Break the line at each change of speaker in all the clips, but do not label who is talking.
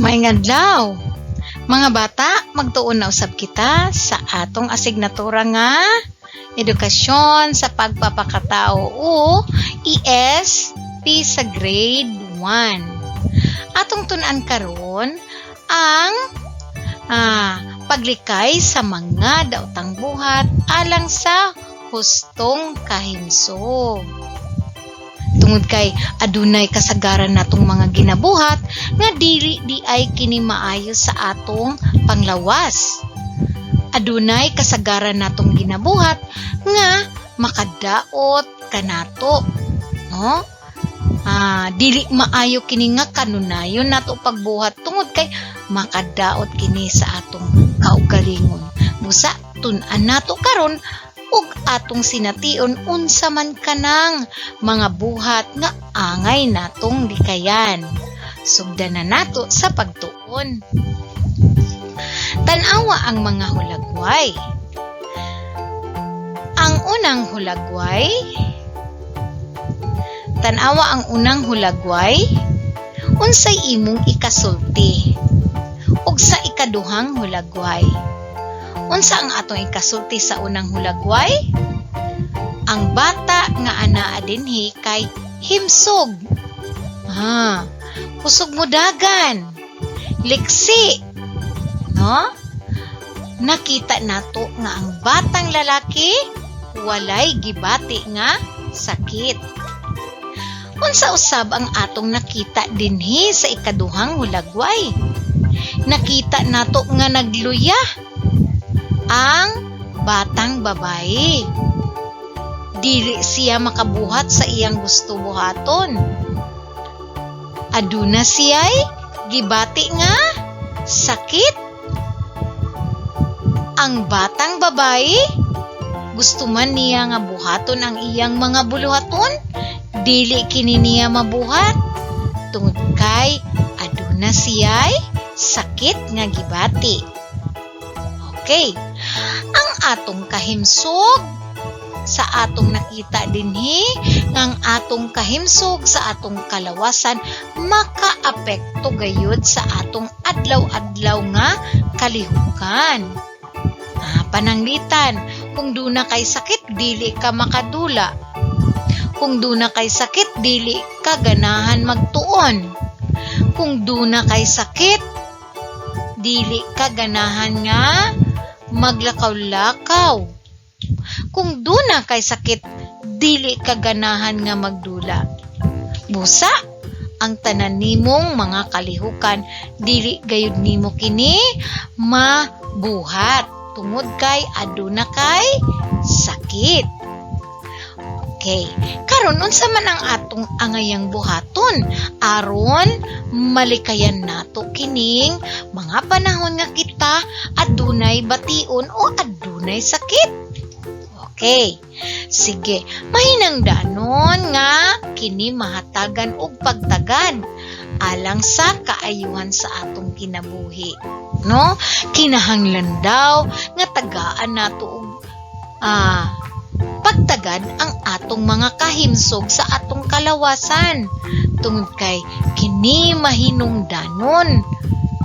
Maayong adlaw. Mga bata, magtuon na usab kita sa atong asignatura nga Edukasyon sa Pagpapakatao o ESP sa Grade 1. Atong tun-an karon ang paglikay sa mga daotang buhat alang sa hustong kahimsog. Tungod kay adunay kasagaran natong mga ginabuhat nga dili diay kini maayo sa atong panglawas. Adunay kasagaran natong ginabuhat nga makadaot kanato, no? Dili maayo kini nga kanunayon nato pagbuhat tungod kay makadaot kini sa atong kaugalingon. Busa tun-an nato karon ug atong sination unsa man kanang mga buhat nga angay natong likayan. Sugdan na nato sa pagtuon. Tan-awa ang mga hulagway. Ang unang hulagway, tan-awa ang unang hulagway, unsay imong ikasulti? Ug sa ikaduhang hulagway, unsa ang atong ikasulti sa unang hulagway? Ang bata nga anaa dinhi kay himsog. Kusog mo dagan. Liksi. No? Nakita nato nga ang batang lalaki walay gibati nga sakit. Unsa usab ang atong nakita dinhi sa ikaduhang hulagway? Nakita nato nga nagluya ang batang babae. Dili siya makabuhat sa iyang gusto buhaton. Aduna siya'y gibati nga sakit. Ang batang babae, gusto man niya nga buhaton ang iyang mga buluhaton, dili kini niya mabuhat tungod kay aduna siya'y sakit nga gibati. Okay. Ang atong kahimsog sa atong nakita dinhi nga ang atong kahimsog sa atong kalawasan makaapekto gayud sa atong adlaw-adlaw nga kalihukan. Pananglitan, kung duna kay sakit, dili ka makadula. Kung duna kay sakit, dili ka ganahan magtuon. Kung duna kay sakit, dili ka ganahan nga maglakaw-lakaw. Kung duna kay sakit, dili ka ganahan nga magdula. Busa, ang tanan nimong mga kalihukan, dili gayud nimo kini mabuhat tungod kay aduna kay sakit. Okay. Karon, unsa man ang atong angayang buhaton aron malikayan nato kining mga panahon nga kita adunay bation o adunay sakit? Okay. Sige, mahinangdanon nga kini mahatagan og pagtagad alang sa kaayuhan sa atong kinabuhi. No? Kinahanglan daw nga tagaan nato og pagtagad ang atong mga kahimsog sa atong kalawasan tungod kay kini mahinungdanon,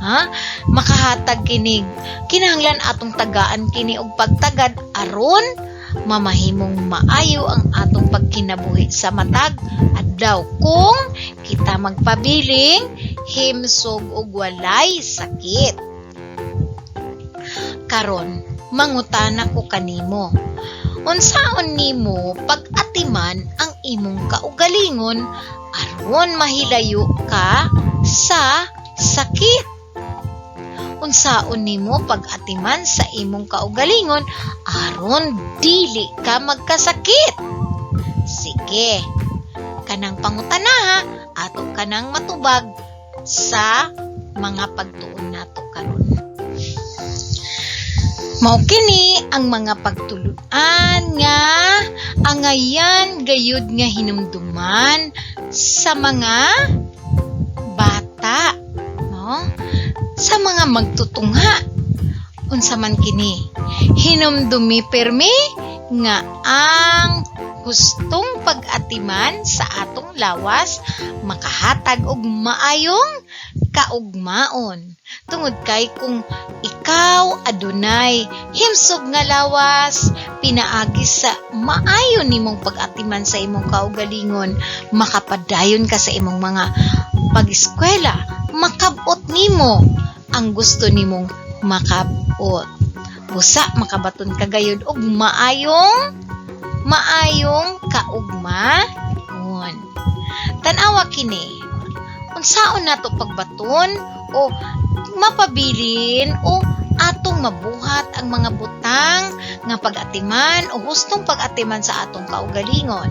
ha, makahatag kini. Kinahanglan atong tagaan kini og pagtagad aron mamahimong maayo ang atong pagkinabuhi sa matag adlaw kung kita magpabiling himsog ug walay sakit. Karon, mangutana ko kanimo: unsaon nimo pag-atiman ang imong kaugalingon aron mahilayo ka sa sakit? Unsaon nimo pag-atiman sa imong kaugalingon aron dili ka magkasakit? Sige, kanang pangutana ha, ato kanang matubag sa mga pagtuon nato karon. Mao kini ang mga pagtulunan nga angayan gayud nga hinumduman sa mga bata, no? Sa mga magtutungha. Unsa man kini? Hinumdumi permi nga ang hustong pag-atiman sa atong lawas makahatag og maayong kaugmaon. Tungod kay kung ikaw adunay himsog nga lawas, pinaagi sa maayo nimong pag-atiman sa imong kaugalingon, makapadayon ka sa imong mga pag-eskwela, makabot nimo ang gusto nimong makabot. Busa makabaton ka gayud og maayong maayong kaugmaon. Tan-awa kini. Unsaon nato pagbaton o mapabilin o atong mabuhat ang mga butang nga pag-atiman o hustong pag-atiman sa atong kaugalingon?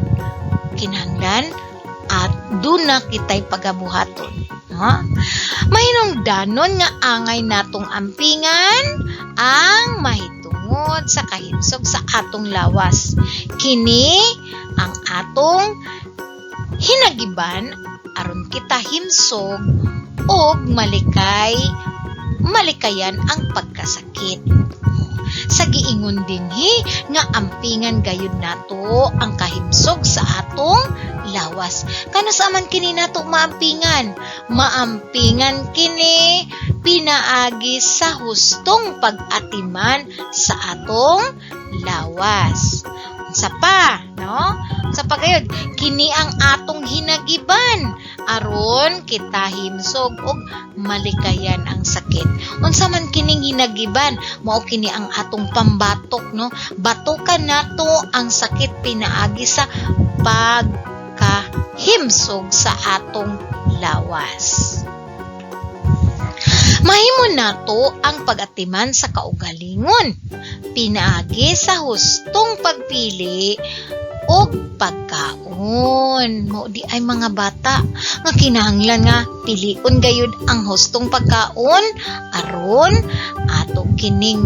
Kinahanglan at duna kitay pagabuhaton. No? Mahinungdanon nga angay natong ampingan ang mahitungod sa kahimsog sa atong lawas. Kini ang atong hinagiban aron kita himsog og malikay malikayan ang pagkasakit. Sa giingon dinhi nga ampingan gayud nato ang kahimsog sa atong lawas. Kanus-a man kini nato maampingan? Maampingan kini pinaagi sa hustong pag-atiman sa atong lawas. Unsa pa, no? Unsa pa gayud? Kini ang atong hinagiban aron kita himsog og malikayan ang sakit. Unsa man kining hinagiban? Mao kini ang atong pambatok, no? Batukan nato ang sakit pinaagi sa pagkahimsog sa atong lawas. Mahimo nato ang pag-atiman sa kaugalingon pinaagi sa hustong pagpili og pagkaon. Mao diay, mga bata, nga kinahanglan nga pilion gayud ang hustong pagkaon aron ato kining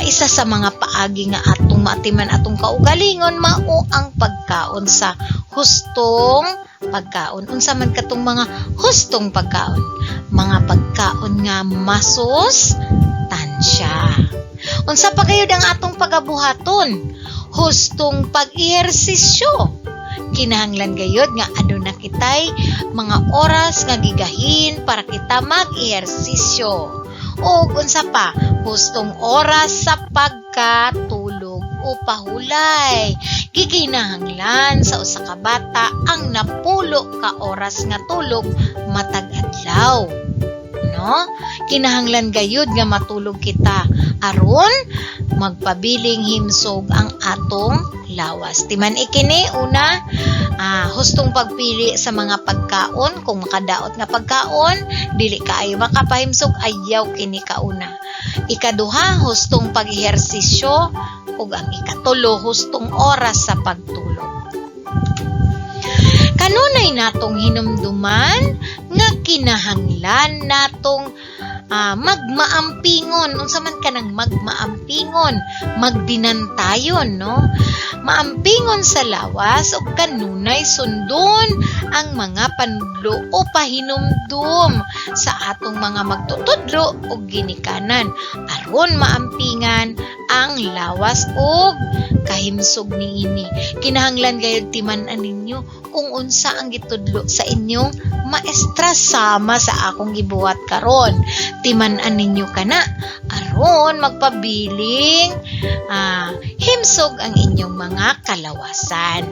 isa sa mga paagi nga atong maatiman atong kaugalingon mao ang pagkaon sa hustong pagkaon. Unsa man katong mga hustong pagkaon? Mga pagkaon nga masustansya. Unsa pa gayud ang atong pagabuhaton? Hustong pag-ehersisyo. Kinahanglan gayud nga aduna kitay mga oras nga gigahin para kita mag-ehersisyo. O unsa pa? Hustong oras sa pagkatulog o pahulay. Gikinahanglan sa usa ka bata ang 90 ka oras nga tulog matag adlaw. No? Kinahanglan gayud nga matulog kita aron magpabiling himsog ang atong lawas. Timan-i kini: una, hustong pagpili sa mga pagkaon. Kung makadaot nga pagkaon, dili kaayo makapahimsog, ayaw kini kauna. Ikaduha, hustong pag-ehersisyo, ug ang ikatulo, hustong oras sa pagtulog. Kanunay natong hinumduman nga kinahanglan natong magmaampingon. Unsa man kanang magmaampingon? Magdinantayon, no? Maampingon sa lawas ug kanunay sundon ang mga panudlo o pahinumdum sa atong mga magtutudlo ug ginikanan aron maampingan ang lawas ug kahimsog niini. Kinahanglan gayud timan-an ninyo kung unsa ang gitudlo sa inyong maestra, sama sa akong gibuhat karon. Timan-an ninyo kana aron magpabiling himsog ang inyong mga kalawasan.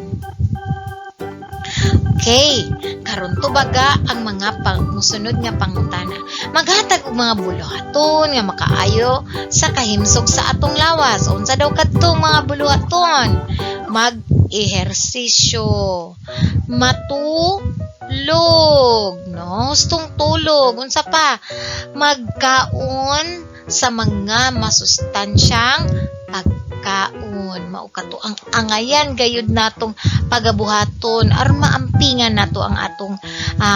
Okay, karon tubaga ang mga musunod nga pangutana. Maghatag og mga buluhaton nga makaayo sa kahimsog sa atong lawas. Unsa daw kadtong mga buluhaton? Mag-ehersisyo, matulog, no? Hustong tulog. Unsa pa? Magkaon sa mga masustansyang pagkaon. Mao kato ang angayan gayud natong pagabuhaton aron maampingan nato ang atong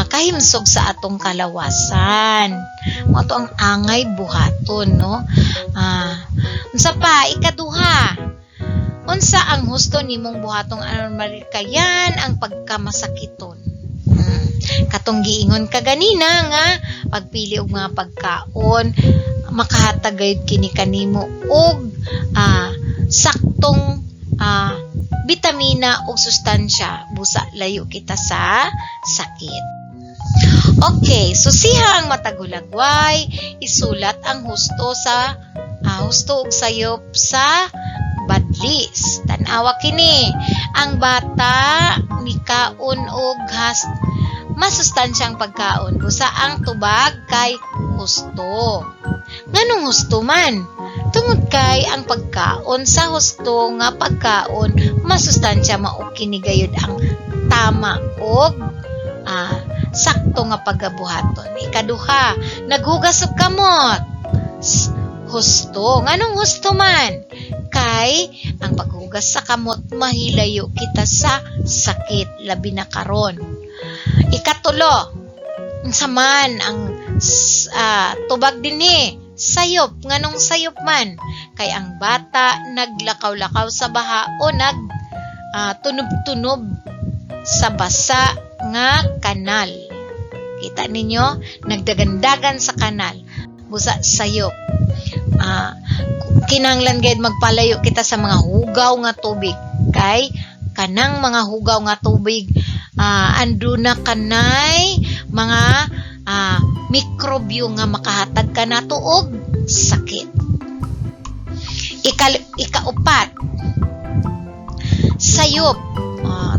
kahimsog sa atong kalawasan. Mao to ang angay buhaton, no? Unsa pa? Ikaduha, unsa ang husto nimong buhaton aron malikayan ang pagkamasakiton? Katong giingon kaganina nga pagpili og mga pagkaon, makahatag gayud kini kanimo og saktong bitamina ug sustansya, busa layo kita sa sakit. Okay, susiha ang matag hulagway, isulat ang husto sa husto ug sayop sa badlis. Tan-awa kini. Ang bata mikaon og has masustansyang pagkaon. Busa ang tubag kay husto. Nganong husto man? Tungod kay ang pagkaon sa husto nga pagkaon masustansya, mao kini gayud ang tama og sakto nga pagabuhaton. Ikaduha, naghugas og kamot. Husto. Nganong husto man? Kay ang paghugas sa kamot mahilayo kita sa sakit, labi na karon. Ikatulo, unsa man ang tubag dinhi? Sayop. Nganong sayop man? Kay ang bata naglakaw-lakaw sa baha o nag tunob-tunob sa basa nga kanal. Kita ninyo, nagdagandagan sa kanal. Busa sayop. Kinahanglan gayud magpalayo kita sa mga hugaw nga tubig kay kanang mga hugaw nga tubig anduna kanay mga mikrobyo nga makahatag kanato og sakit. Ikaupat, sayop.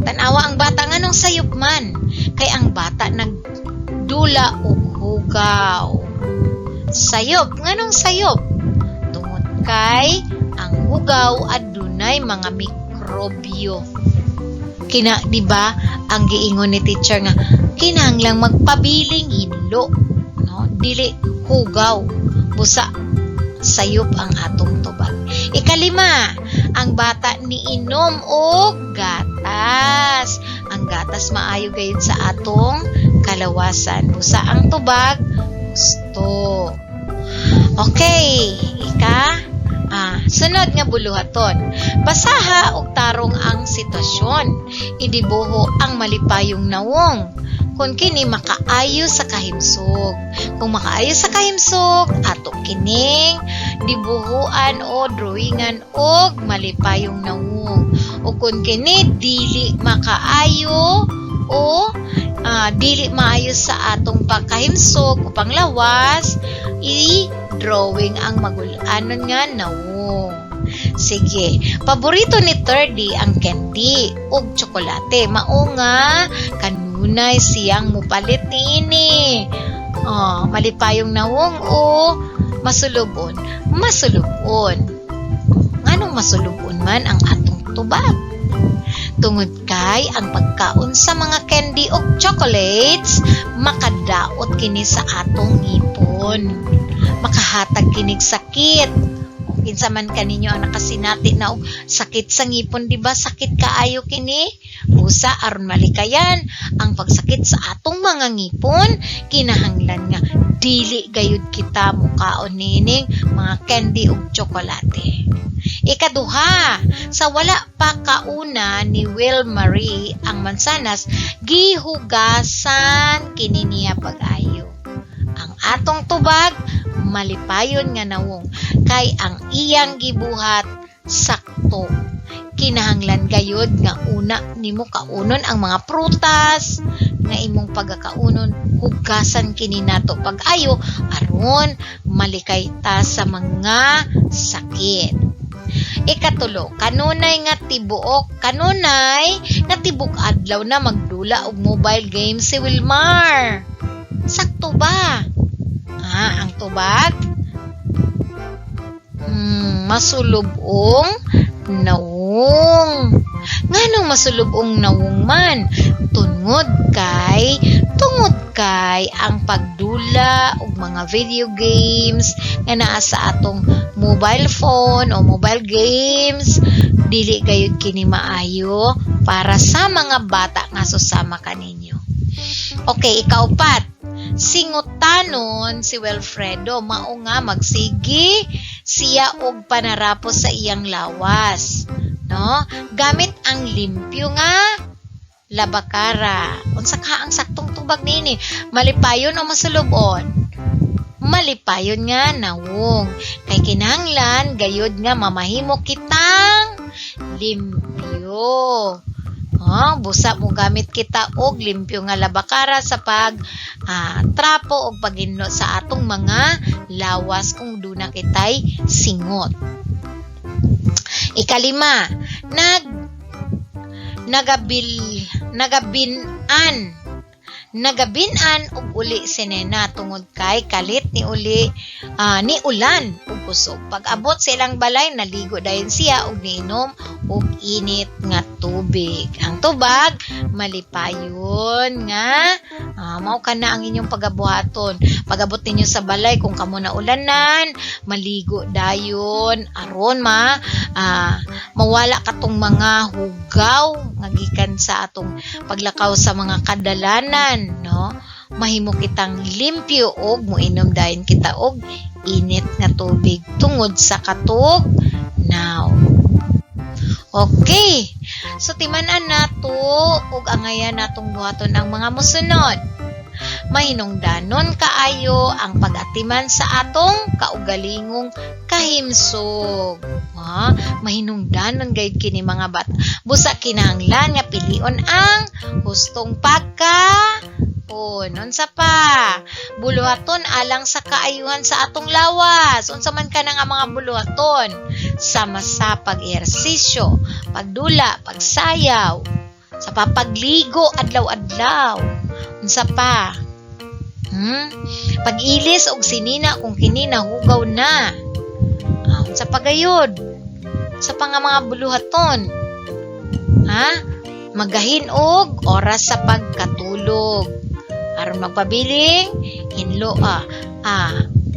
Tan-awa ang bata, nganong sayop man? Kay ang bata nagdula og hugaw. Sayop, nganong sayop? Tungod kay ang hugaw adunay mga mikrobyo. Kina, di ba, ang giingon ni teacher nga kinahanglang magpabiling hinlo, no? Dili hugaw. Busa sayop ang atong tubag. Ikalima, ang bata niinom og gatas. Ang gatas maayo gayud sa atong kalawasan. Busa ang tubag husto. Okay, ika sunod nga buluhaton. Basaha og tarong ang sitwasyon. Idibuho ang malipayong nawong kung kini makaayo sa kahimsog. Kung makaayo sa kahimsog, ato kining dibuhuan o drawingan og malipayong nawong. O kung kini dili makaayo o dili maayo sa atong pagkahimsog o panglawas, i-drawing ang magul-anon nga nawong. Sige, paborito ni 30 ang candy ug tsokolate. Mao nga kanunay siyang mupalit niini. Oh, malipayong nawong o masulubon? Masulubon. Nganong masulubon man ang atong tubag? Tungod kay ang pagkaon sa mga candy ug chocolates makadaot kini sa atong ngipon. Makahatag kinig sakit. O, kinsa man kaninyo ang nakasinati na og sakit sa ngipon, di ba? Sakit kaayo kini. Usa aron malikayan ang pagsakit sa atong mga ngipon, kinahanglan nga dili gayud kita mukaon niining mga candy ug tsokolate. Ikaduha, sa wala pa kauna ni Will Marie ang mansanas, gihugasan kini niya pag-ayo. Ang atong tubag, malipayon nga nawong, kay ang iyang gibuhat sakto. Kinahanglan gayud nga una nimo kaunon ang mga prutas nga imong pagakaunon, hugasan kini nato pag-ayo aron malikay ta sa mga sakit. Ikatulo, kanunay nga tibok adlaw na magdula og mobile game si Wilmar. Sakto ba? Ang tubag? Masulubong nawong. Nganong masulubong nawong man? Tungod kay ang pagdula og mga video games nga naa sa atong mobile phone o mobile games, dili gayud kini maayo para sa mga bata nga susama kaninyo. Okay, ikaupat. Singutanon si Wilfredo, mao nga magsigi siya og panarapos sa iyang lawas, no? Gamit ang limpyo nga labakara. Unsa ka ang saktong tubag nini? Malipayon o masulubon? Malipayon nga nawong. Kay kinahanglan gayud nga mamahimo kitang limpyo. Oh, busa mo gamit kita og limpyo nga labakara sa pag trapo og paghinlo sa atong mga lawas kung duna kitay singot. Ikalima, nag nagabil nagabin-an nagabin-an og uli si Nena tungod kay kalit ni uli ni ulan ug kusog. Pag-abot sa ilang balay, naligo dayon siya ug niinom og init nga tubig. Ang tubag, malipayon nga mao kana ang inyong pagabuhaton. Pag-abot ninyo sa balay, kung kamo na ulanan, maligo dayon aron ma mawala katong mga hugaw nga gikan sa atong paglakaw sa mga kadalanan, no? Mahimo kitang limpyo og moinom dayon kita og init nga tubig tungod sa katug now. Okay. So timan-an nato ug angayan natong buhaton ang mga mosunod. Mahinungdanon kaayo ang pag-atiman sa atong kaugalingong kahimsog. Ha? Mahinungdanon gayud kini, mga bata. Busa kinahanglan nga pilion ang hustong pagkaon. Unsa pa? Buluhaton alang sa kaayuhan sa atong lawas. Unsa man kana nga mga buluhaton? Sama sa pag-ehersisyo, pagdula, pagsayaw, sa papagligo adlaw-adlaw. Unsa pa? Pag-ilis og sinina kung kini nahugaw na. Unsa pa gayud? Sa pa nga mga buluhaton? Ha? Magahin og oras sa pagkatulog. Aron magpabiling hinlo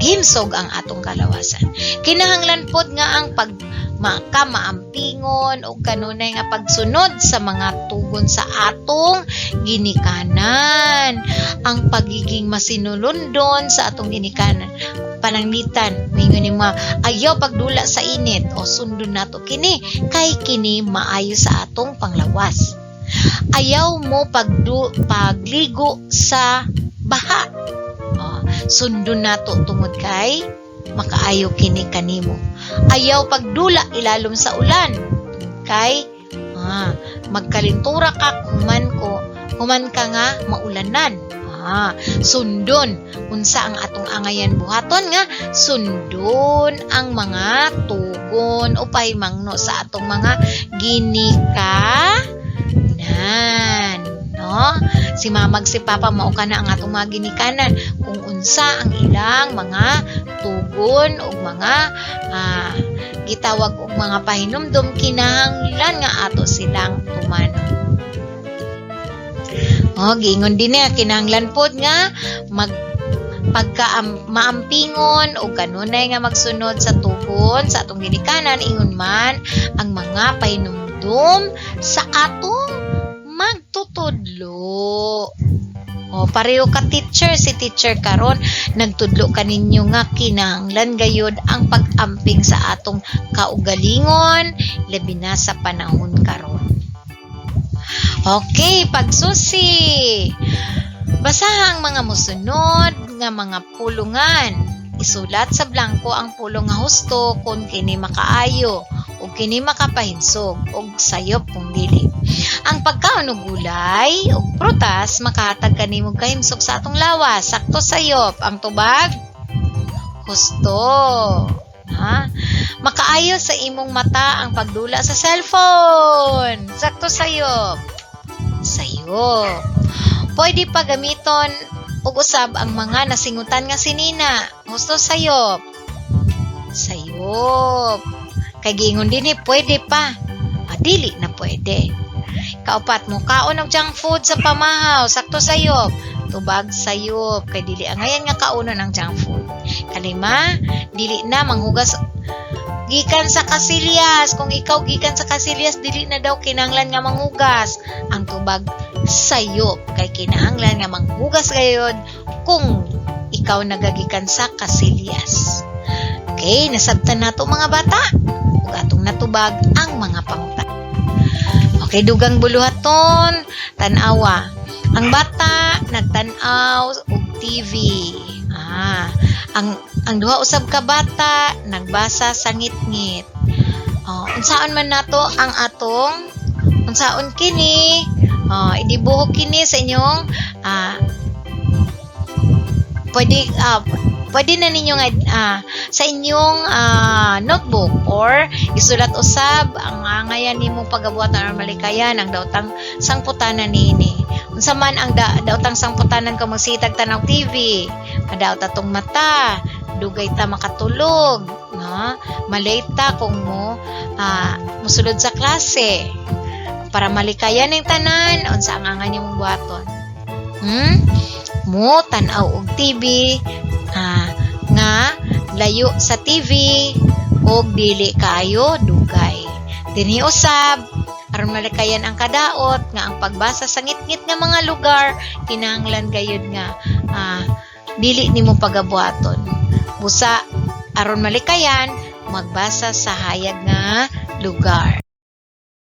himsog ang atong kalawasan. Kinahanglan pod nga ang pag mampingon og kanunay nga pagsunod sa mga tugon sa atong ginikanan. Ang pagiging masinulondon sa atong ginikanan. Pananglitan, moingon ni mga ayaw pagdula sa init o sundon nato kini kay kini maayo sa atong panglawas. Ayaw mo pagligo sa baha. O, sundon nato tungod kay makaayo kini kanimo. Ayaw pagdula ilalom sa ulan kay magkalintura ka human ka nga maulanan. Sundon unsa ang atong angayan buhaton nga sundon ang mga tugon o pahimangno sa atong mga ginikanan, no? Si mama ug si papa, mao kana ang atong mga ginikanan. Kung unsa ang ilang mga tugon ug mga gitawag og mga pahinumdom, kinahanglan nga ato silang tumanon. Oh, giingon din niya, kinahanglan pod nga mag pagka maampingon o kanunay nga magsunod sa tugon sa atong ginikanan, ingon man ang mga pahinumdum sa atong magtutudlo. O, pareho ka teacher, si teacher karon nagtudlo kaninyo nga kinahanglan gayud ang pag-amping sa atong kaugalingon, labi na sa panahon karon. Okay, pagsusi. Basaha ang mga musunod nga mga pulungan. Isulat sa blanko ang pulong nga husto kung kini makaayo ug kini makapahinsog ug sayop kung dili. Ang pagkaon og gulay ug prutas makahatag kanimo kahimsog sa atong lawas. Sakto, sayop. Ang tubag, husto. Ha? Makaayo sa imong mata ang pagdula sa cellphone. Sakto, sayop. Sayop. Pwede pa gamiton og usab ang mga nasingutan nga sinina. Husto, sayop. Sayop. Kay giingon dinhi pwede pa. Dili na pwede. Kaupat, mo kaon og junk food sa pamahaw. Sakto, sayop. Tubag, sayop. Kay dili angayan nga kaunon ang junk food. Kalima, dili na manghugas gikan sa kasilyas. Kung ikaw gikan sa kasilyas, dili na daw kinahanglan nga manghugas. Ang tubag, sayop. Kay kinahanglan nga manghugas gayod kung ikaw nagagikan sa kasilyas. Okay, nasabtan nato, mga bata. Ug atong natubag ang mga pangutana. Okay, dugang buluhaton, tan-awa. Ang bata nagtan-aw og TV. Ang duha usab ka bata nagbasa sa ngitngit. Oh, unsaon man nato ang atong unsaon Unsaon kini? Idibuho kini sa inyong pwede na ninyo nga sa inyong notebook or isulat usab ang angayan nimong pagabuhat aron malikayan ang daotang sangputanan niini. Unsa man ang daotang sangputanan kung magsitag tanaw TV? Madaot atong mata, dugay ta makatulog, no? Malate ta kung mo musulod sa klase. Para malikayan ang tanan, unsa ang angay nimong buhaton? Mo tan-aw og TV nga layo sa TV og dili kaayo dugay. Dinhi usab, aron malikayan ang kadaot nga ang pagbasa sa ngitngit nga mga lugar, kinahanglan gayud nga dili nimo pagabuhaton. Busa aron malikayan, magbasa sa hayag nga lugar.